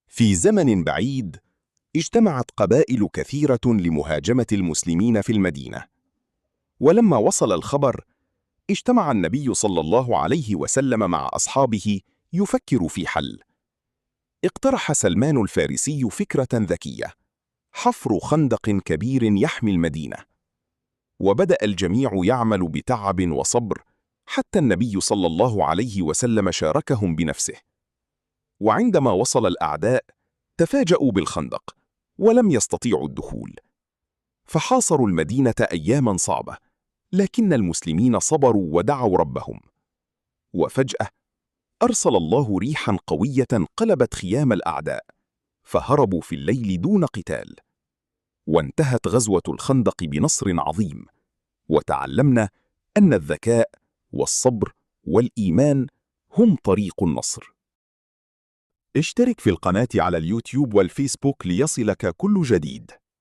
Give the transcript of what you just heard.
في زمن بعيد اجتمعت قبائل كثيرة لمهاجمة المسلمين في المدينة، ولما وصل الخبر اجتمع النبي صلى الله عليه وسلم مع أصحابه يفكر في حل. اقترح سلمان الفارسي فكرة ذكية: حفر خندق كبير يحمي المدينة. وبدأ الجميع يعمل بتعب وصبر، حتى النبي صلى الله عليه وسلم شاركهم بنفسه. وعندما وصل الأعداء تفاجأوا بالخندق ولم يستطيعوا الدخول، فحاصروا المدينة أياماً صعبة، لكن المسلمين صبروا ودعوا ربهم. وفجأة أرسل الله ريحاً قوية قلبت خيام الأعداء، فهربوا في الليل دون قتال. وانتهت غزوة الخندق بنصر عظيم، وتعلمنا أن الذكاء والصبر والإيمان هم طريق النصر. اشترك في القناة على اليوتيوب والفيسبوك ليصلك كل جديد.